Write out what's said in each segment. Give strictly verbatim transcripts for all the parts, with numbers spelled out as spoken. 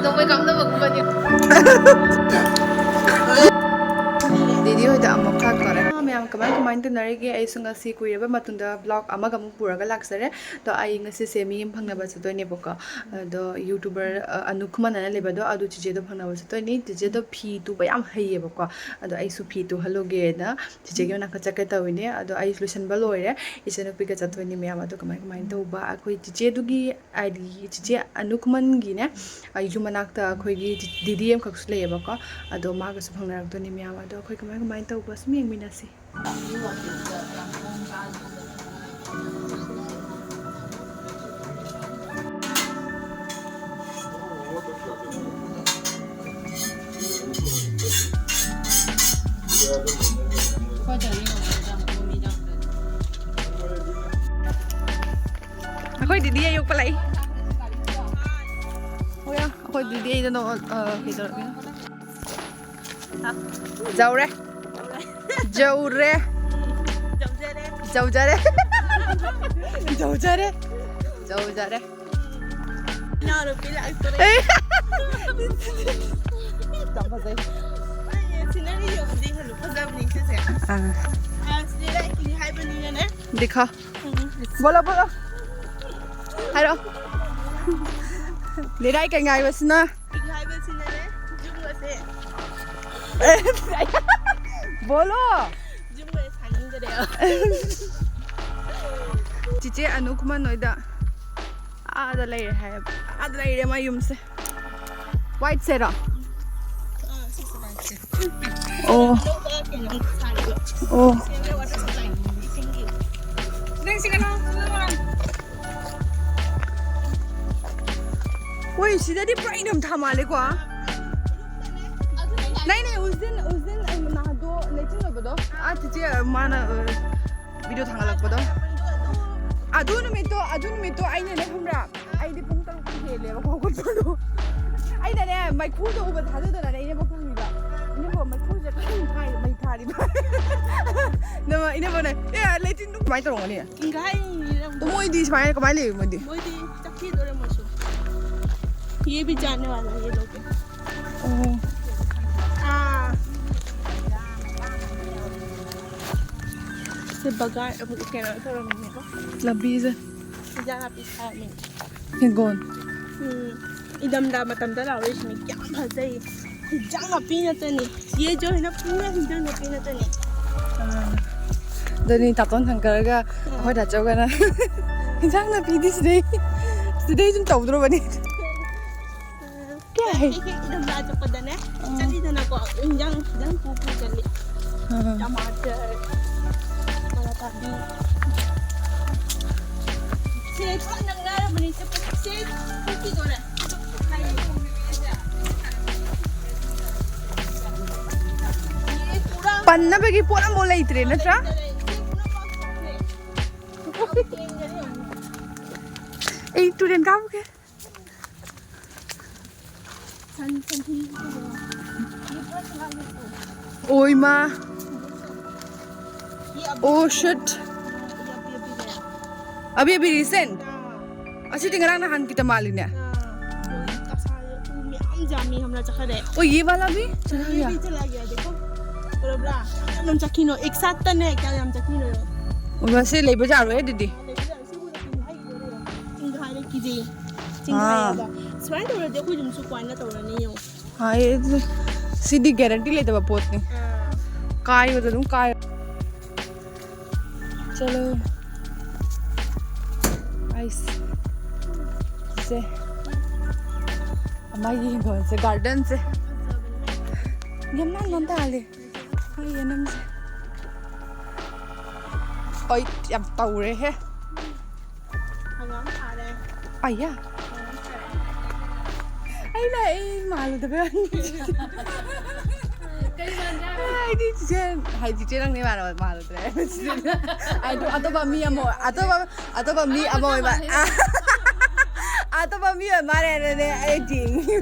ꯅꯣꯡꯃꯩ ꯀꯥꯞꯅꯕꯒꯨꯝꯕꯅꯤ꯫ ꯗꯤꯗꯤ ꯍꯣꯏꯗ ꯑꯃꯨꯛ ꯂꯥꯛꯇꯣꯔꯦ꯫ ꯃꯌꯥꯝ ꯀꯃꯥꯏ ꯀꯃꯥꯏꯅ ꯇꯧꯅꯔꯤꯒꯦ? ꯑꯩꯁꯨ ꯉꯁꯤ ꯀꯨꯏꯔꯕ ꯃꯇꯨꯡꯗ ꯕ꯭ꯂꯣꯒ ꯑꯃꯒ ꯑꯃꯨꯛ ꯄꯨꯔꯒ ꯂꯥꯛꯆꯔꯦ꯫ ꯑꯗꯣ ꯑꯩ ꯉꯁꯤꯁꯦ ꯃꯤ ꯑꯃ ꯐꯪꯅꯕ ꯆꯠꯇꯣꯏꯅꯦꯕꯀꯣ꯫ ꯑꯗꯣ ꯌꯨꯇ꯭ꯌꯨꯕꯔ, ꯑ, ꯑꯅꯨ ꯈꯨꯃꯟ ꯍꯥꯏꯅ ꯂꯩꯕꯗꯣ, ꯑꯗꯨ ꯆꯤꯆꯦꯗꯣ ꯐꯪꯅꯕ ꯆꯠꯇꯣꯏꯅꯤ꯫ ꯆꯤꯆꯦꯗꯣ ꯐꯤ ꯇꯨꯕ ꯌꯥꯝ ꯍꯩꯌꯦꯕꯀꯣ꯫ ꯑꯗꯣ ꯑꯩꯁꯨ ꯐꯤ ꯇꯨꯍꯜꯂꯨꯒꯦꯅ ꯆꯤꯆꯦꯒꯤ ꯃꯅꯥꯛꯇ ꯆꯠꯀꯦ ꯇꯧꯋꯤꯅꯦ꯫ ꯑꯗꯣ ꯑꯩ ꯂꯣꯏꯁꯟꯕ ꯂꯣꯏꯔꯦ꯫ ꯏꯆꯟꯅꯨꯄꯤꯒ ꯆꯠꯇꯣꯏꯅꯤ ꯃꯌꯥꯝ꯫ ꯑꯗꯣ ꯀꯃꯥꯏ ꯀꯃꯥꯏꯅ ꯇꯧꯕ? ꯑꯩꯈꯣꯏ ꯆꯤꯆꯦꯗꯨꯒꯤ, ꯍꯥꯏꯗꯤ ꯆꯤꯆꯦ ꯑꯅꯨ ꯈꯨꯃꯟꯒꯤꯅꯦ, ꯑ, ꯌꯨꯝ ꯃꯅꯥꯛꯇ ꯑꯩꯈꯣꯏꯒꯤ ꯗꯤꯗꯤ ꯑꯃꯈꯛꯁꯨ ꯂꯩꯌꯦꯕꯀꯣ꯫ ꯑꯗꯣ ꯃꯥꯒꯁꯨ ꯐꯪꯅꯔꯛꯇꯣꯏꯅꯤ ꯃꯌꯥꯝ꯫ ꯑꯗꯣ ꯑꯩꯈꯣꯏ ꯀꯃꯥꯏ ꯀꯃꯥꯏꯅ ꯇꯧꯕ ꯁꯨꯝ ꯌꯦꯡꯃꯤꯟꯅꯁꯤ꯫ ꯑꯩꯈꯣꯏ ꯗꯤꯗꯤ ꯑꯌꯣꯛꯄ ꯂꯥꯛꯏ꯫ ꯍꯣꯏ, ꯑꯩꯈꯣꯏ ꯗꯤꯗꯤ ꯑꯩꯗꯅ, ꯑ, ꯀꯩꯗꯧꯔꯒꯦ? ꯌꯧꯔꯦ꯫ ꯌꯧꯔꯦ꯫ ꯌꯧꯖꯔꯦ꯫ ꯌꯧꯖꯔꯦ꯫ ꯌꯧꯖꯔꯦ꯫ ꯏꯅꯥꯎꯅꯨꯄꯤ ꯂꯥꯛꯇꯣꯔꯦ꯫ ꯑꯦ꯫ ꯌꯥꯝ ꯐꯖꯩ꯫ ꯑꯩ ꯁꯤꯅꯔꯤ ꯌꯦꯡꯕꯗꯤ ꯍꯦꯟꯅ ꯐꯖꯕꯅꯤ ꯁꯤꯁꯦ꯫ ꯑꯥ꯫ ꯑꯥ, ꯁꯤꯗ ꯂꯥꯏ ꯀꯤꯅꯤ ꯍꯥꯏꯕꯅꯤꯅꯅꯦ꯫ ꯗꯤꯈꯥ꯫ ꯎꯝ꯫ ꯕꯣꯂꯣ, ꯕꯣꯂꯣ꯫ ꯍꯥꯏꯔꯣ꯫ ꯂꯩꯔꯥꯏ ꯀꯩ ꯉꯥꯏꯕꯁꯤꯅ? ꯀꯤꯅꯤ ꯍꯥꯏꯕꯁꯤꯅꯅꯦ, ꯌꯨꯝꯒꯁꯦ꯫ ꯕꯣꯂꯣ꯫ ꯌꯨꯝꯒꯁꯦ ꯁꯥꯅꯤꯡꯗꯔꯦ꯫ ꯆꯤꯆꯦ ꯑꯅꯨ ꯈꯨꯃꯟ ꯍꯣꯏꯗ ꯑꯥꯗ ꯂꯩꯔꯦ ꯍꯥꯏꯌꯦꯕ꯫ ꯑꯥꯗ ꯂꯩꯔꯦ ꯃꯥ ꯌꯨꯝꯁꯦ꯫ ꯋꯥꯏꯠꯁꯦꯔꯣ? ꯑꯥ, ꯁꯤꯁꯦ ꯋꯥꯏꯠꯁꯦ꯫ ꯑꯣ꯫ ꯑꯅꯧꯕ ꯀꯩꯅꯣ ꯁꯥꯔꯤꯕ꯫ ꯑꯣ꯫ ꯁꯦꯝꯕ ꯋꯥꯇꯔ ꯁꯄ꯭ꯂꯥꯏ ꯏꯁꯤꯡꯒꯤ꯫ ꯅꯪ ꯁꯤ ꯀꯩꯅꯣ, ꯍꯣꯏ, ꯁꯤꯗꯗꯤ ꯄꯨꯔꯥ ꯏꯪꯊꯝꯊꯥ ꯃꯥꯜꯂꯦꯀꯣ꯫ ꯅꯩ, ꯅꯩ, ꯎꯁ ꯗꯤꯟ, ꯎꯁ ꯗꯤꯟ, ꯑ, ꯅꯍꯥꯟꯗꯣ ꯂꯩꯆꯤꯜ ꯑꯣꯏꯕꯗꯣ꯫ ꯑꯥ, ꯆꯤꯆꯦ, ꯃꯥꯅ, ꯑ, ꯚꯤꯗꯤꯑꯣ ꯊꯥꯒꯠꯂꯛꯄꯗꯣ꯫ ꯑꯗꯨ ꯅꯨꯃꯤꯠꯇꯣ, ꯑꯗꯨ ꯅꯨꯃꯤꯠꯇꯣ ꯑꯩꯅꯅꯦ, ꯈꯪꯕ꯭ꯔꯥ? ꯑꯩꯗꯤ ꯄꯨꯡ ꯇꯔꯨꯛ ꯍꯦꯜꯂꯦꯕ ꯍꯧꯒꯠꯄꯗꯣ꯫ ꯑꯩꯅꯅꯦ, ꯃꯩꯈꯨꯗꯣ ꯎꯕ ꯊꯥꯖꯗꯅꯅꯦ, ꯏꯅꯦꯕꯣꯛ ꯈꯪꯉꯤꯕ꯫ ꯏꯅꯦꯕꯣꯛ, ꯃꯩꯈꯨꯁꯦ ꯀꯟꯅ ꯊꯥꯔꯤ, ꯃꯩ ꯊꯥꯔꯤꯕ꯫ ꯅꯃ-, ꯏꯅꯦꯕꯣꯛꯅ, "ꯑꯦ, ꯂꯩꯆꯤꯟꯗꯨ ꯀꯃꯥꯏꯅ ꯇꯧꯔꯝꯒꯅꯤ?" ꯏꯪꯒꯥꯏ ꯅꯤꯔꯝ-꯫ ꯑꯗꯣ ꯃꯣꯏꯗꯤ ꯁꯨꯃꯥꯏꯅ ꯀꯃꯥꯏꯅ ꯂꯩꯕ ꯃꯣꯏꯗꯤ? ꯃꯣꯏꯗꯤ ꯆꯥꯛ ꯊꯤꯗꯣꯔꯦ ꯃꯣꯏꯁꯨ꯫ ये भी जाने वाला है, ये लोग। ꯑꯣ꯫ ꯑꯥ꯫ ꯁꯤ ꯕꯒꯥꯟ, ꯀꯩꯅꯣ ꯇꯧꯔꯝꯃꯤꯅꯦꯀꯣ꯫ ꯂꯝꯕꯤꯁꯦ꯫ ꯍꯤꯟꯖꯥꯡ ꯅꯥꯄꯤ ꯊꯥꯔꯝꯃꯤꯅꯦ꯫ ꯍꯤꯡꯒꯣꯜ꯫ ꯎꯝ꯫ ꯏꯪꯊꯝꯊꯥ ꯃꯇꯝꯗ ꯂꯥꯛꯍꯧꯔꯤꯁꯤꯅꯦ꯫ ꯀꯌꯥꯝ ꯐꯖꯩ꯫ ꯍꯤꯟꯖꯥꯡ ꯅꯥꯄꯤ ꯉꯥꯛꯇꯅꯤ꯫ ꯆꯦꯁꯨ ꯍꯦꯟꯅ ꯄꯨꯟꯅ ꯍꯤꯟꯖꯥꯡ ꯅꯥꯄꯤ ꯉꯥꯛꯇꯅꯤ꯫ ꯑꯥ꯫ ꯑꯗꯨꯅꯤ ꯇꯥꯇꯣꯟ ꯊꯪꯀꯔꯒ ꯑꯩꯈꯣꯏ ꯗꯥꯆꯧꯒꯅ ꯍꯤꯟꯖꯥꯡ ꯅꯥꯄꯤꯗꯤ ꯁꯤꯗꯩ, ꯁꯤꯗꯩ ꯑꯗꯨꯝ ꯇꯧꯗ꯭ꯔꯣꯕꯅꯤ꯫ ꯀꯌꯥ ꯍꯩ? ꯍꯦꯛ ꯍꯦꯛ ꯏꯪꯊꯝꯊꯥ ꯆꯠꯄꯗꯅꯦ, ꯑꯥ꯫ ꯆꯠꯂꯤꯗꯅꯀꯣ, ꯏꯟꯖꯥꯡ ꯈꯤꯇꯪ ꯄꯨ ꯄꯨ ꯆꯠꯂꯤ꯫ ꯑꯥ꯫ ꯇꯃꯥꯇꯔ, ꯃꯣꯔꯣꯛ ꯑꯇꯦꯛꯄꯤ꯫ ꯁꯦ, ꯄꯨꯔꯥ ꯅꯛꯅꯔꯕꯅꯤ, ꯆꯠꯄ꯫ ꯁꯦ, ꯊꯣꯛꯈꯤꯗꯣꯔꯦ꯫ ꯄꯨꯔꯥ ꯄꯟꯅꯕꯒꯤ ꯄꯣꯠ ꯑꯃꯐꯥꯎ ꯂꯩꯇ꯭ꯔꯦ, ꯅꯠꯇ꯭ꯔꯥ? ꯂꯩꯇ꯭ꯔꯦ, ꯂꯩꯇ꯭ꯔꯦ, ꯄꯨꯔꯥ ꯄꯥꯛꯊꯣꯛꯈ꯭ꯔꯦ꯫ ꯑꯩ ꯇꯨꯔꯦꯟ ꯀꯥꯞꯄꯨꯒꯦ꯫ ꯁꯟ-, ꯁꯟꯊꯤ ꯀꯩꯅꯣ, ꯃꯤ ꯄꯨꯔꯥ ꯆꯅꯥ ꯂꯩꯇ꯭ꯔꯣ? ꯑꯣꯏꯃꯥ꯫ ꯌꯦ ꯑꯕꯤ ꯑꯣ, ꯁꯤꯠ꯫ ꯌꯦ ꯑꯕꯤ ꯑꯕꯤ ꯂꯩꯔꯦ꯫ ꯑꯕꯤ ꯑꯕꯤ recent? ꯑꯥ꯫ ꯑꯁꯤꯗꯤ ꯉꯔꯥꯡ ꯅꯍꯥꯟꯒꯤꯇ ꯃꯥꯜꯂꯤꯅꯦ꯫ ꯑꯥ꯫ ꯌꯦ ꯀꯁꯥ ꯌꯦ ꯎ ꯃꯌꯥꯝ ꯖꯥꯃꯤ ꯍꯝꯅ ꯆꯠꯈꯔꯦ꯫ ꯑꯣ, ꯌꯦ ꯋꯥꯂꯥ ꯚꯤ ꯆꯂꯥ ꯌꯦ ꯒꯌꯥ? ꯚꯤ ꯆꯂꯥ ꯒꯌꯥ, ꯗꯦꯈꯣ꯫ ꯎꯔꯕ꯭ꯔꯥ? ꯀꯌꯥꯝ ꯌꯥꯝ ꯆꯠꯈꯤꯅꯣ? ꯑꯦꯛ ꯁꯥꯠꯇꯅꯦ, ꯀꯌꯥꯝ ꯌꯥꯝ ꯆꯠꯈꯤꯅꯣ? ꯑꯣ, ꯃꯁꯤ ꯂꯩꯕ ꯌꯥꯔꯣꯏ ꯑꯗꯨꯗꯤ꯫ ꯂꯩꯕ ꯌꯥꯔꯣꯏ꯫ ꯁꯤꯕꯨ ꯆꯤꯡꯈꯥꯏꯔꯦ, ꯀꯤꯖꯩ꯫ ꯑꯥ꯫ ꯆꯤꯡꯈꯥꯏꯔꯦꯕ꯫ ꯁꯨꯃꯥꯏꯅ ꯇꯧꯔꯗꯤ ꯑꯩꯈꯣꯏꯁꯨ ꯑꯗꯨꯝ ꯁꯨ ꯀꯃꯥꯏꯅ ꯇꯧꯔꯅꯤ ꯌꯦꯡꯉꯣ꯫ ꯍꯥꯏ, ꯑꯗꯨ ꯁꯤꯗꯤ guarantee ꯂꯩꯇꯕ ꯄꯣꯠꯅꯤ꯫ ꯑꯥ꯫ ꯀꯥꯏꯕꯗ ꯑꯗꯨꯝ ꯀꯥꯏ꯫ ꯆꯠꯂꯣ꯫ ꯑꯩꯁ꯫ ꯁꯦ꯫ ꯃꯥꯒꯤ ꯍꯤꯡꯒꯣꯜꯁꯦ, gardenꯁꯦ꯫ ꯌꯥꯝ ꯅꯥꯟ ꯅꯥꯟ ꯇꯥꯍꯜꯂꯦ꯫ ꯑꯩ ꯌꯦꯅꯝꯁꯦ꯫ ꯑꯩ ꯌꯥꯝ ꯇꯧꯔꯦꯍꯦ꯫ ꯍꯪꯒꯥꯝ ꯊꯥꯔꯦ꯫ ꯑꯌꯥ꯫ ꯍꯪꯒꯥꯝ ꯊꯥꯔꯦ꯫ ꯑꯩꯅ ꯑꯩ ꯃꯥꯜꯂꯨꯗꯕ ꯋꯥꯅꯤ꯫ ꯀꯔꯤ ꯃꯥꯟꯖꯥꯠꯅꯣ? ꯑꯩꯗꯤ ꯆꯤꯆꯦ, ꯍꯥꯏꯗꯤ ꯆꯤꯆꯦ ꯅꯪꯅꯦ ꯃꯥꯜꯂꯨ-, ꯃꯥꯜꯂꯨꯗ꯭ꯔꯦ꯫ ꯑꯗꯨ ꯑꯇꯣꯞꯄ ꯃꯤ ꯑꯃ, ꯑꯇꯣꯞꯄ ꯑꯇꯣꯞꯄ ꯃꯤ ꯑꯃ ꯑꯣꯏꯕ-, ꯑꯇꯣꯞꯄ ꯃꯤ ꯑꯣꯏ ꯃꯥꯜꯂꯦꯅꯅꯦ ꯑꯩ ꯆꯤꯡꯉꯤ꯫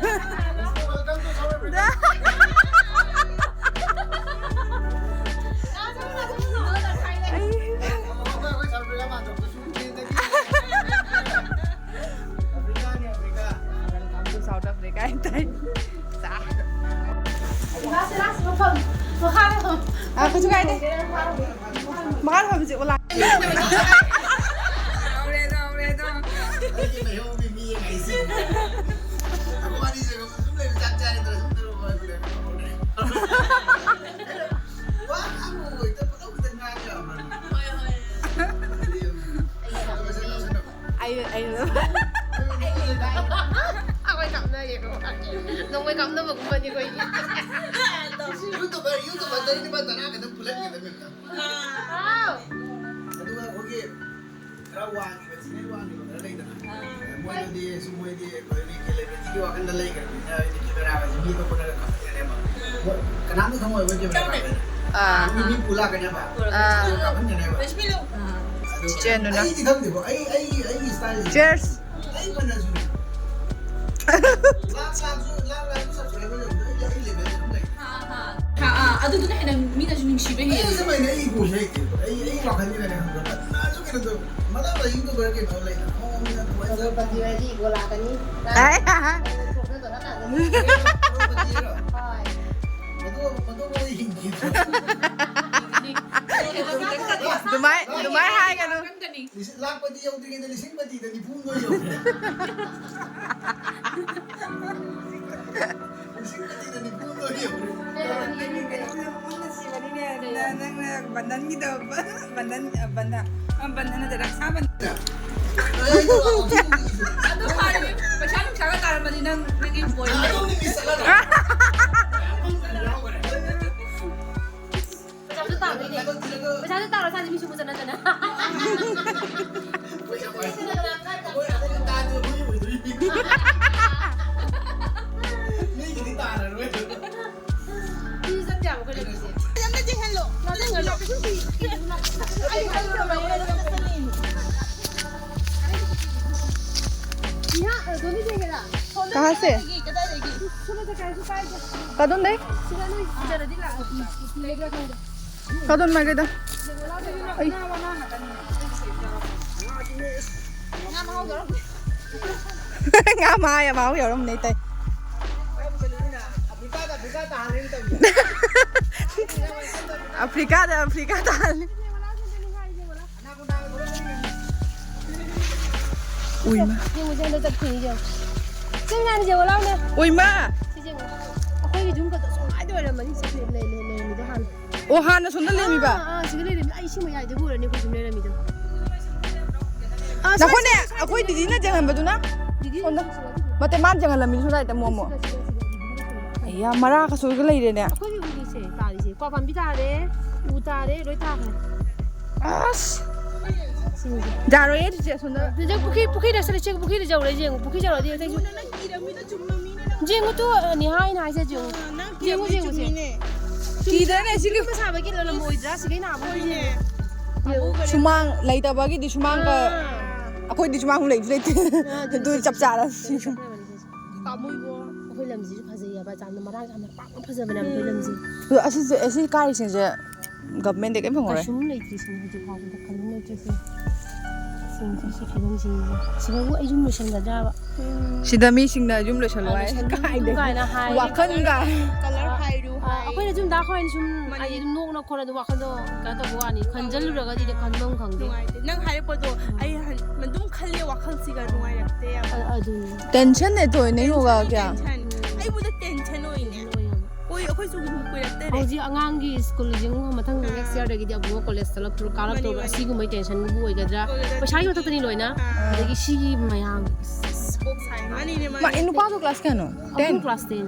ꯃꯈꯥ ꯊꯝꯁꯤ ꯎꯂꯥ꯫ ꯍꯧꯔꯦꯗꯣ, ꯍꯧꯔꯦꯗꯣ꯫ ꯑꯩꯒꯤ ꯃꯥꯏꯍꯧꯒꯤ ꯃꯤ ꯌꯦꯡꯉꯛꯏꯁꯦ꯫ ꯑꯩꯈꯣꯏ ꯋꯥꯔꯤꯁꯦ ꯁꯨꯝ ꯂꯩꯕ ꯆꯥꯛ ꯆꯥꯔꯦꯗꯅ ꯁꯨꯝ ꯇꯧꯔꯒ ꯋꯥ ꯉꯥꯡꯕ ꯍꯦꯛꯇ ꯄꯪꯅꯣꯛꯇ ꯉꯥꯡ ꯌꯥꯕ꯭ꯔꯥ? ꯍꯣꯏ, ꯍꯣꯏ꯫ ꯑꯩ, ꯑꯩ, ꯑꯩꯈꯣꯏ ꯀꯥꯞꯅꯒꯦꯀꯣ꯫ ꯅꯣꯡꯃꯩ ꯀꯥꯞꯅꯕꯒꯨꯝꯕꯅꯤ ꯑꯩꯈꯣꯏꯒꯤ꯫ YouTuber, YouTuber ꯇꯔꯦꯠ ꯅꯤꯄꯥꯜ ꯇꯔꯥ ꯈꯛꯇꯪ ꯄꯨꯜꯍꯟꯒꯗꯕꯅꯦꯕ꯫ ꯑꯗꯨꯒ ꯑꯩꯈꯣꯏꯒꯤ ꯈꯔ ꯋꯥꯡꯉꯤꯕ, ꯁꯤꯅꯦ ꯋꯥꯡꯉꯤꯕ ꯈꯔ ꯂꯩꯗꯅ꯫ ꯃꯣꯏꯗꯗꯤ ꯁꯨꯝ ꯃꯣꯏꯗꯤ ꯑꯩꯈꯣꯏꯒꯤ celebrityꯒꯤ ꯋꯥꯈꯜꯗ ꯂꯩꯈ꯭ꯔꯕꯅꯤꯅ ꯍꯥꯏꯗꯤ cameraꯒꯁꯦ ꯃꯤ ꯑꯇꯣꯞꯄꯅꯒ ꯀꯥꯞꯍꯟꯒꯅꯦꯕ꯫ ꯃꯣꯏ ꯀꯅꯥꯝꯇ ꯈꯪꯉꯣꯏꯕ camera ꯀꯥꯞꯄꯅ꯫ ꯑꯥ꯫ ꯃꯤ, ꯃꯤ ꯄꯨ ꯂꯥꯛꯀꯅꯦꯕ꯫ ꯑꯥ꯫ ꯑꯗꯨꯒ ꯀꯥꯞꯍꯟꯒꯅꯦꯕ꯫ ꯑꯗꯨ ꯆꯦꯟꯗꯨꯅ꯫ ꯑꯩꯗꯤ ꯈꯪꯗꯦꯕ꯫ ꯑꯩ, ꯑꯩꯒꯤ, ꯑꯩꯒꯤ styleꯁꯦ꯫ Cheers꯫ ꯑꯩ ꯐꯅꯁꯨ ꯂꯥꯛ, ꯂꯥꯛꯁꯨ, ꯂꯥꯛ, ꯂꯥꯛꯁꯨ subscriber ꯌꯧꯗꯦ꯫ ꯑꯩ, ꯑꯩ levelꯁꯦ ꯑꯗꯨꯝ ꯂꯩ꯫ ꯑꯥ, ꯑꯥ꯫ ꯑꯗꯨꯗꯨꯅ ꯍꯦꯟꯅ ꯃꯤꯅꯁꯨ ꯅꯨꯡꯁꯤꯕ ꯍꯦꯜꯂꯤ꯫ ꯑꯩ ꯁꯨꯃꯥꯏꯅ ꯑꯩ ꯏꯒꯣꯁꯦ ꯂꯩꯇꯦꯕ꯫ ꯑꯩ, ꯑꯩ ꯋꯥꯈꯜꯁꯤꯅꯅꯦ ꯈꯪꯕ꯭ꯔꯥ? ꯀꯅꯥꯁꯨ ꯀꯩꯅꯣ ꯇꯧ-, ꯃꯇꯥꯡꯗ YouTuber ꯀꯩꯅꯣ ꯂꯩꯗꯅ, ꯑꯣ, ꯃꯤꯅ ꯀꯃꯥꯏꯅ ꯇꯧꯔ ꯀꯔꯣꯔꯄꯇꯤ ꯑꯣꯏꯔꯗꯤ ꯏꯒꯣ ꯂꯥꯛꯀꯅꯤ꯫ ꯑꯥꯏ, ꯑꯥ, ꯑꯥ꯫ ꯄ꯭ꯔꯣꯐꯦꯁꯔ ꯂꯥꯛꯀꯅꯤ꯫ ꯀꯔꯣꯔꯄꯇꯤꯔꯣ? ꯍꯣꯏ꯫ ꯃꯗꯨ, ꯃꯗꯨ ꯃꯣꯏ ꯍꯤꯡꯈꯤꯗ꯭ꯔꯣ? ꯑꯗꯨꯃꯥꯏ, ꯑꯗꯨꯃꯥꯏ ꯍꯥꯏꯒꯅꯨ꯫ ꯂꯤꯁꯤꯡ, ꯂꯥꯛꯄꯗꯤ ꯌꯧꯗ꯭ꯔꯤꯉꯩꯗ ꯂꯤꯁꯤꯡ ꯄꯇꯤꯗ ꯅꯤꯐꯨ ꯂꯣꯏ ꯌꯧꯈ꯭ꯔꯦ꯫ ꯂꯤꯁꯤꯡ ꯄꯇꯤꯗ ꯅꯤꯐꯨ ꯂꯣꯏ ꯌꯧꯈ꯭ꯔꯦ꯫ ꯅꯪꯒꯤ ꯀꯩꯅꯣ ꯌꯥꯝ ꯅꯨꯡꯁꯤꯕꯅꯤꯅꯦ꯫ ꯅ-, ꯅꯪꯅ ꯕꯟꯙꯟꯒꯤꯗꯣ, ꯕꯟꯙꯟ, ꯑ, ꯕꯟꯙ-, ꯑ, ꯕꯟꯙꯟ ꯅꯠꯇꯦ, ꯔꯛꯁꯥ ꯕꯟꯙꯟ꯫ ꯑꯗꯨ ꯐꯔꯦ, ꯄꯩꯁꯥ ꯅꯨꯡꯁꯥꯒ ꯇꯥꯔꯝꯃꯗꯤ ꯅꯪ, ꯅꯪꯒꯤ ꯕꯣꯏ ꯂꯩ꯫ ꯄꯩꯁꯥꯁꯨ ꯇꯥꯗꯣꯏꯅꯦ꯫ ꯄꯩꯁꯥꯁꯨ ꯇꯥꯔꯣ ꯁꯥꯁꯦ ꯃꯤ ꯁꯨꯕ ꯆꯠꯅꯗꯅ꯫ ꯃꯤꯒꯤꯗꯤ ꯇꯥꯔꯔꯣꯏ꯫ ꯃꯤꯁꯨ ꯆꯠꯇꯦ ꯍꯥꯏꯕ ꯑꯩꯈꯣꯏ ꯂꯩꯕꯁꯦ꯫ ꯐꯖꯅ ꯆꯤꯡꯍꯜꯂꯣ꯫ ꯆꯤꯡꯍꯜꯂꯣ꯫ ꯑꯩ ꯍꯜꯂꯨꯔꯕꯅꯦ꯫ ꯏꯍꯥ, ꯑꯗꯨꯗꯤ ꯆꯤꯡꯒꯦꯔꯥ? ꯀꯍꯥ ꯁꯦ? ꯀꯗꯣꯝꯗꯩ? ꯀꯗꯣꯝ ꯃꯥꯏꯀꯩꯗ? ꯑꯩ꯫ ꯉꯥ ꯃꯍꯥꯎ ꯌꯥꯝ ꯃꯍꯥꯎ ꯌꯥꯎꯔꯝꯅꯦ ꯑꯇꯩ꯫ ꯑꯐ꯭ꯔꯤꯀꯥꯗ ꯑꯐ꯭ꯔꯤꯀꯥ ꯇꯥꯍꯜꯂꯦꯅ ꯇꯧꯔꯤꯁꯦ꯫ ꯑꯐ꯭ꯔꯤꯀꯥꯗ, ꯑꯐ꯭ꯔꯤꯀꯥ ꯇꯥꯍꯜꯂꯤ꯫ ꯎꯏꯃ꯫ ꯌꯦꯡꯉꯨꯁꯦ, ꯍꯟꯗꯛ ꯆꯠꯈꯤꯅꯤ, ꯌꯦꯡꯉꯨ꯫ ꯆꯦ ꯃꯤꯅꯥꯅ ꯌꯦꯡꯉꯣ ꯂꯥꯎꯅꯦ꯫ ꯎꯏꯃ꯫ ꯁꯤ ꯌꯦꯡꯉꯣ꯫ ꯑꯩꯈꯣꯏꯒꯤ ꯌꯨꯝꯒꯗꯣ ꯑꯁꯣꯝ ꯅꯥꯀꯟꯗ ꯑꯣꯏꯔꯝꯃꯅꯤ, ꯁꯤ ꯂꯩ-, ꯂꯩ-, ꯂꯩꯔꯝꯃꯤꯗꯣ ꯍꯥꯟꯅ꯫ ꯑꯣ, ꯍꯥꯟꯅ ꯁꯣꯝꯗ ꯂꯩꯔꯝꯃꯤꯕ? ꯑꯥ, ꯑꯥ, ꯁꯤꯗ ꯂꯩꯔꯝꯃꯤ꯫ ꯑꯩ ꯁꯤ ꯃꯌꯥꯏꯗꯕꯨ ꯑꯣꯏꯔꯅꯤ ꯑꯩꯈꯣꯏ ꯁꯨꯝ ꯂꯩꯔꯝꯃꯤꯗꯣ꯫ ꯑꯥ, ꯁ꯭ꯋꯥꯏ, ꯅꯈꯣꯏꯅꯦ, ꯁ꯭ꯋꯥꯏ, ꯁ꯭ꯋꯥꯏ, ꯑꯩꯈꯣꯏ ꯁ꯭ꯋꯥꯏ꯫ ꯗꯤꯗꯤꯅ ꯆꯪꯍꯟꯕꯗꯨꯅ? ꯗꯤꯗꯤꯅ ꯁꯣꯝꯗ꯫ ꯆꯪꯍꯟꯕꯗꯨꯅ? ꯅꯠꯇꯦ, ꯃꯥꯅ ꯆꯪꯍꯜꯂꯝꯃꯤꯅ ꯁꯣꯝꯗ ꯑꯃꯨꯛ ꯑꯃꯨꯛ꯫ ꯁꯤꯗ, ꯁꯤꯗ, ꯁꯤꯗ, ꯁꯤꯗ, ꯁꯤꯗ꯫ ꯑꯩꯌꯥ, ꯃꯔꯥ ꯀꯁꯨꯒ ꯂꯩꯔꯦꯅꯦ꯫ ꯑꯩꯈꯣꯏꯒꯤ ꯍꯧꯖꯤꯛꯁꯦ ꯇꯥꯔꯤꯁꯦ ꯀ꯭ꯋꯥ ꯄꯥꯝꯕꯤ ꯇꯥꯔꯦ, ꯎ ꯇꯥꯔꯦ, ꯂꯣꯏ ꯇꯥꯈ꯭ꯔꯦ꯫ ꯑꯁ꯫ ꯁꯤꯡꯁꯦ꯫ ꯌꯥꯔꯣꯏꯌꯦ, ꯆꯤꯆꯦ, ꯑꯁꯣꯝꯗ꯫ ꯑꯗꯨꯗ ꯄꯨꯈ꯭ꯔꯤ, ꯄꯨꯈ꯭ꯔꯤꯗ ꯆꯠꯂꯁꯦ, ꯄꯨꯈ꯭ꯔꯤꯗ ꯌꯧꯔꯦ, ꯌꯦꯡꯉꯨ, ꯄꯨꯈ꯭ꯔꯤ ꯌꯧꯔꯗꯤ ꯑꯇꯩꯁꯨ꯫ ꯌꯦꯡꯉꯨ ꯇꯨ, ꯅꯤꯍꯥ ꯑꯩꯅ ꯍꯥꯏꯁꯦ ꯌꯦꯡꯉꯨ꯫ ꯌꯦꯡꯉꯨ, ꯌꯦꯡꯉꯨ, ꯁꯦ꯫ ꯀꯤꯗ꯭ꯔꯅꯦ ꯁꯤꯒꯤ? ꯌꯨꯝꯗ ꯁꯥꯕꯒꯤ ꯂꯝ ꯑꯣꯏꯗ꯭ꯔꯥ? ꯁꯤꯗꯩ ꯅꯥꯕ ꯑꯣꯏꯅꯦ꯫ ꯁꯨꯃꯥꯡ ꯂꯩꯇꯕꯒꯤꯗꯤ ꯁꯨꯃꯥꯡꯒ ꯑꯥ꯫ ꯑꯩꯈꯣꯏꯗꯤ ꯁꯨꯃꯥꯡ ꯂꯩꯁꯨ ꯂꯩꯇꯦ꯫ ꯑꯥ, ꯑꯗꯨ ꯑꯗꯨꯗꯤ ꯆꯞ ꯆꯥꯔꯦ꯫ ꯄꯥꯝꯃꯨꯏꯕꯣ꯫ ꯑꯩꯈꯣꯏ ꯂꯝꯁꯤꯁꯨ ꯐꯖꯩ ꯍꯥꯏꯕ, ꯌꯥꯝꯅ ꯃꯔꯥꯡ ꯌꯥꯝꯅ ꯄꯥꯛꯅ ꯐꯖꯕꯅꯦ ꯑꯩꯈꯣꯏ ꯂꯝꯁꯦ꯫ ꯑꯗꯣ ꯑꯁꯤꯁꯦ, ꯑꯁꯤ ꯀꯥꯏꯔꯤꯁꯤꯡꯁꯦ ꯒꯚꯔꯟꯃꯦꯟꯠꯇ ꯀꯩꯝ ꯐꯪꯉꯔꯣꯏ꯫ ꯀꯩꯁꯨꯝ ꯂꯩꯇ꯭ꯔꯤꯁꯤꯅꯦ ꯍꯧꯖꯤꯛ ꯐꯥꯎꯕꯗ ꯀꯩꯁꯨꯝ ꯂꯩꯇ꯭ꯔꯤꯁꯦ꯫ ꯁꯤꯡꯁꯦ, ꯁꯤ ꯐꯤꯕꯝꯁꯤꯡꯁꯦ꯫ ꯁꯤꯗꯕꯨ ꯑꯩ ꯌꯨꯝ ꯂꯣꯏꯁꯟꯒꯗ꯭ꯔꯕ? ꯁꯤꯗ ꯃꯤꯁꯤꯡꯅ ꯌꯨꯝ ꯂꯣꯏꯁꯜꯂꯣ ꯑꯥ, ꯍꯥꯏ꯫ ꯂꯣꯏꯁꯜꯂꯨ ꯀꯥꯏꯗꯒꯤ? ꯀꯥꯏꯅ ꯍꯥꯏ꯫ ꯋꯥꯈꯜꯒ꯫ ꯀꯂꯔ ꯍꯥꯏꯔꯨ ꯑꯥ, ꯍꯥꯏ꯫ ꯑꯩꯈꯣꯏꯅ ꯁꯨꯝ ꯗꯥ ꯈꯣꯏꯅ ꯁꯨꯝ ꯃꯥꯅꯤ꯫ ꯍꯥꯏꯗꯤ ꯑꯗꯨꯝ ꯅꯣꯛꯅ ꯈꯣꯠꯅ ꯑꯗꯨꯝ ꯋꯥꯈꯜꯗꯣ ꯀꯩꯅꯣ ꯇꯧꯕ ꯋꯥꯅꯤ꯫ ꯈꯟꯖꯜꯂꯨꯔꯒꯗꯤ ꯈꯟꯐꯝ ꯈꯪꯗꯦ꯫ ꯅꯨꯡꯉꯥꯏꯇꯦ꯫ ꯅꯪ ꯍꯥꯏꯔꯛꯄꯗꯣ ꯑꯩ ꯍꯟ-, ꯑꯗꯨꯝ ꯈꯜꯂꯦ ꯋꯥꯈꯜꯁꯤꯒ ꯅꯨꯡꯉꯥꯏꯔꯛꯇꯦ ꯌꯥꯝ꯫ ꯑ-, ꯑꯗꯨꯅꯤ꯫ Tension ꯅꯦ ꯊꯣꯏꯅ ꯌꯣꯒꯥ ꯀꯌꯥ? Tension꯫ ꯑꯩꯕꯨꯗ tension ꯑꯣꯏꯅꯦ꯫ ꯑꯣꯏꯌꯦꯕ꯫ ꯍꯣꯏ, ꯑꯩꯈꯣꯏꯁꯨ ꯀꯨꯏꯔꯛꯇꯔꯦ꯫ ꯍꯧꯖꯤꯛ ꯑꯉꯥꯡꯒꯤ ꯁ꯭ꯀꯨꯜ ꯌꯦꯡꯉꯨ, ꯃꯊꯪ ꯑꯥ꯫ Next year ꯗꯒꯤꯗꯤ ꯑꯃꯨꯛ ꯀꯣꯂꯦꯖ ꯆꯠꯂꯛꯇꯣꯏꯔꯣ, ꯃꯥꯅꯤ, ꯀꯥꯔꯛꯇꯣꯏꯔꯣ, ꯃꯥꯅꯤ꯫ ꯑꯁꯤꯒꯨꯝꯕꯒꯤ tension ꯕꯨ ꯑꯣꯏꯒꯗ꯭ꯔꯥ? ꯑꯣꯏꯒꯗ꯭ꯔꯥ? ꯄꯩꯁꯥꯒꯤ ꯃꯊꯛꯇꯅꯤ ꯂꯣꯏꯅ꯫ ꯑꯥ꯫ ꯑꯗꯒꯤ ꯁꯤꯒꯤ ꯃꯌꯥꯝ꯫ ꯀꯣꯛ ꯁꯥꯏ꯫ ꯃꯥꯅꯤꯅꯦ, ꯃꯥ, ꯃꯥꯅꯤꯅꯦ꯫ ꯅꯨꯄꯥꯗꯣ class ꯀꯌꯥꯅꯣ? ꯑꯕꯨꯡ ten? Class ten꯫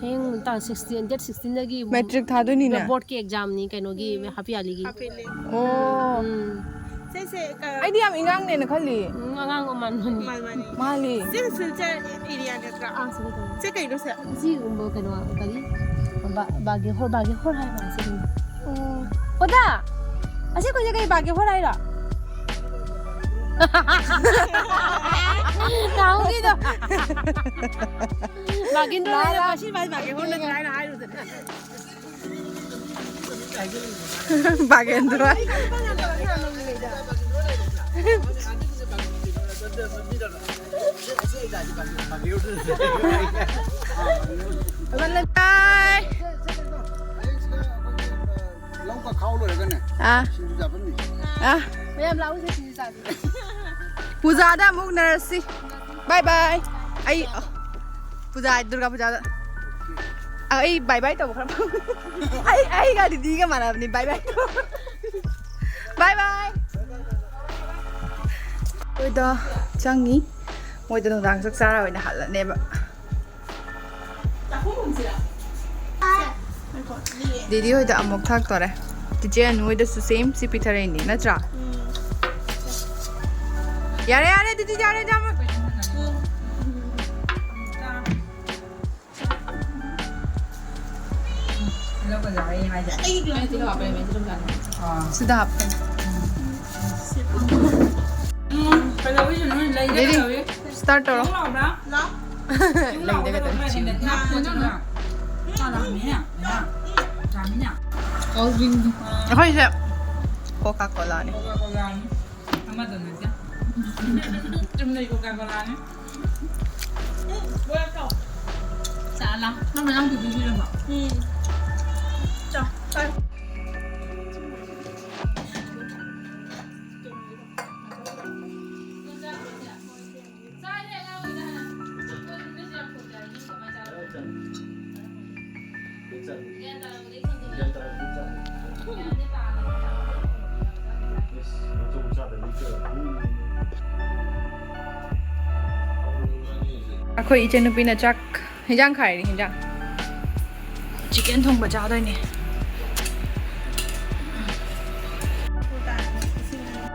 ꯍꯌꯦꯡ ꯇꯥꯡ sixteen, date sixteen ꯗꯒꯤ board ꯀꯤ exam ꯅꯤ ꯀꯩꯅꯣꯒꯤ, half yearly ꯒꯤ꯫ Half yearly꯫ ꯑꯣ꯫ ꯎꯝ꯫ ꯁꯦ, ꯁꯦ, ꯀ-, ꯑꯩꯗꯤ ꯌꯥꯝ ꯏꯉꯥꯡꯅꯦꯅ ꯈꯜꯂꯤ꯫ ꯎꯝ, ꯑꯉꯥꯡ ꯃꯥꯟꯕꯅꯤ꯫ ꯃꯥꯜ-, ꯃꯥꯜꯂꯤ꯫ ꯃꯥꯜꯂꯤ꯫ ꯁꯤ ꯁꯤꯜꯆꯔ area ꯅꯠꯇ꯭ꯔꯥ? ꯑꯥ, ꯁꯤꯗ ꯇꯧꯋꯦ꯫ ꯁꯤ ꯀꯩꯅꯣ ꯁꯦ? ꯑꯁꯤꯒꯨꯝꯕ ꯀꯩꯅꯣ, ꯀꯔꯤ? ꯕꯥ-, ꯕꯥꯒꯦꯍꯣꯔ, ꯕꯥꯒꯦꯍꯣꯔ ꯍꯥꯏꯕ ꯁꯤꯒꯨꯝꯕ꯫ ꯑꯣ꯫ ꯑꯣꯗꯥ! ꯑꯁꯤ ꯑꯩꯈꯣꯏꯁꯦ ꯀꯩ ꯕꯥꯒꯦꯍꯣꯔ ꯍꯥꯏꯔꯣ? ꯅꯍꯥꯟꯃꯨꯛꯀꯤꯗꯣ꯫ ꯕꯥꯒꯦꯟꯗ꯭ꯔꯣ ꯍꯥꯏꯔꯒ ꯁꯤ ꯃꯥꯏ ꯕꯥꯒꯦꯟꯗ꯭ꯔꯣ ꯅꯠꯇ꯭ꯔꯥ ꯍꯥꯏꯅ ꯍꯥꯏꯔꯨꯗꯅ꯫ ꯕꯥꯒꯦꯟꯗ꯭ꯔꯣ꯫ ꯕꯥꯏ꯫ ꯈꯥꯎ ꯂꯣꯏꯔꯒꯅꯦ, ꯑꯥ꯫ ꯁꯤꯡꯖꯨ ꯆꯥꯐꯝꯅꯤ꯫ ꯑꯥ꯫ ꯃꯌꯥꯝ ꯂꯥꯛꯎꯁꯦ, ꯁꯤꯡꯖꯨ ꯆꯥꯁꯦ꯫ ꯄꯨꯖꯥꯗ ꯑꯃꯨꯛ ꯎꯅꯔꯁꯤ꯫ ꯕꯥꯏ ꯕꯥꯏ꯫ ꯑꯩ, ꯑ, ꯄꯨꯖꯥ, ꯗꯨꯔꯒꯥ ꯄꯨꯖꯥꯗ꯫ ꯑꯩ ꯕꯥꯏ ꯕꯥꯏ ꯇꯧꯕ ꯈꯔ ꯐꯪ-, ꯑꯩ, ꯑꯩꯒ ꯗꯤꯗꯤꯒ ꯃꯥꯟꯅꯕꯅꯤ, ꯕꯥꯏ ꯕꯥꯏ ꯇꯧꯕ꯫ ꯕꯥꯏ ꯕꯥꯏ꯫ ꯃꯣꯏꯗꯣ ꯆꯪꯉꯤ꯫ ꯃꯣꯏꯗꯣ ꯅꯨꯡꯗꯥꯡ ꯆꯥꯛ ꯆꯥꯔ ꯑꯣꯏꯅ ꯍꯜꯂꯅꯦꯕ꯫ ꯗꯤꯗꯤ ꯍꯣꯏꯗ ꯑꯃꯨꯛ ꯊꯥꯛꯇꯣꯔꯦ꯫ ꯆꯤꯆꯦ ꯑꯅꯨ ꯍꯣꯏꯗꯁꯨ same ꯁꯤ ꯄꯤꯊꯔꯛꯏꯅꯤ, ꯅꯠꯇ꯭ꯔꯥ? ꯌꯥꯔꯦ, ꯌꯥꯔꯦ, ꯗꯤꯗꯤ, ꯌꯥꯔꯦ, ꯌꯥꯝ꯫ ꯁꯤꯗ ꯍꯥꯞꯄꯦ꯫ ꯗꯤꯗꯤ, start ꯇꯧꯔꯣ꯫ ꯂꯩꯗꯒ ꯇꯧ꯫ ꯑꯩꯈꯣꯏꯁꯦ Coca Cola ꯅꯦ꯫ ꯑꯃꯗꯣ ꯅꯠꯇꯦ꯫ ꯆꯨꯝꯅꯩ Coca Cola ꯅꯦ꯫ ꯆꯥ ꯂꯥ꯫ ꯅꯪ ꯃꯌꯥꯝ ꯄꯤꯕꯤꯔꯕꯣ? ꯎꯝ꯫ ꯆꯥ꯫ ꯆꯥ꯫ ꯑꯩꯈꯣꯏ ꯏꯆꯟꯅꯨꯄꯤꯅ ꯆꯥꯛ ꯍꯤꯟꯖꯥꯡ ꯈꯥꯏꯔꯤ, ꯍꯤꯟꯖꯥꯡ꯫ Chicken ꯊꯣꯡꯕ ꯆꯥꯗꯣꯏꯅꯦ꯫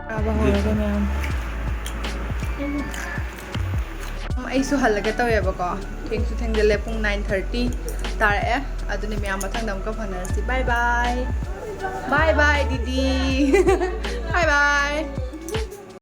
ꯆꯥꯕ ꯍꯧꯔꯒ ꯃꯌꯥꯝ꯫ ꯑꯩꯁꯨ ꯍꯜꯂꯒꯦ ꯇꯧꯋꯦꯕꯀꯣ꯫ ꯊꯦꯡꯁꯨ ꯊꯦꯡꯖꯤꯜꯂꯦ, ꯄꯨꯡ nine thirty ꯇꯥꯔꯛꯑꯦ꯫ ꯑꯗꯨꯅꯦ ꯃꯌꯥꯝ, ꯃꯊꯪꯗ ꯑꯃꯨꯛꯀ ꯐꯪꯅꯔꯁꯤ꯫ Bye bye꯫ Bye bye ꯗꯤꯗꯤ꯫ Bye bye꯫